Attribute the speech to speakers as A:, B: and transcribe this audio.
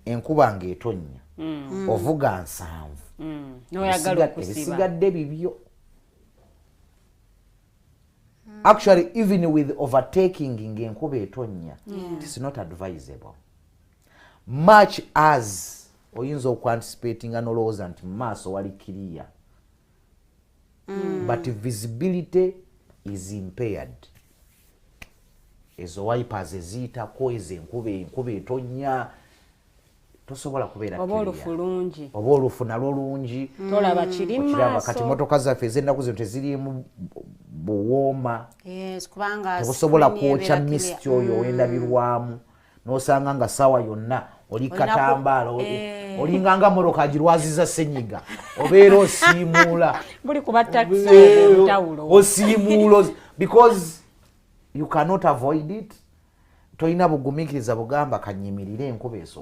A: Enkuba ng'etonnya, ovuga 70.
B: Noyagala okusiba.
A: Ebisigadde bibyo. Actually, even with overtaking ng'enkuba etonnya, it is not advisable, much as oyinza okuanticipatinga nolowooza nti mu maaso wali clear, but visibility is impaired. Ezo wipers eziyitako, ezo enkuba etonnya, tosobola kubeera
B: oba
A: clear.
B: Olufu lungi.
A: Oba olufu nalwo lungi.
B: Tolaba kiri
A: Okiraba kati
B: maaso.
A: Motoka zaffe ez'ennaku zino teziriimu buwooma.
C: Yes, kubanga
A: Tebusobola
C: screen
A: kwokya
C: ebeera
A: mist
C: clear.
A: oyo owendabirwamu, nosanga nga sawa yonna oli katambaala, olinganga motoka agirwaziza senyiga, obeera osiimuula.
B: Buli kuba takisi obutawulo.
A: Osiimuula because you cannot avoid it. Tolina bugumiikiriza bugamba kanyimirire enkuba eso.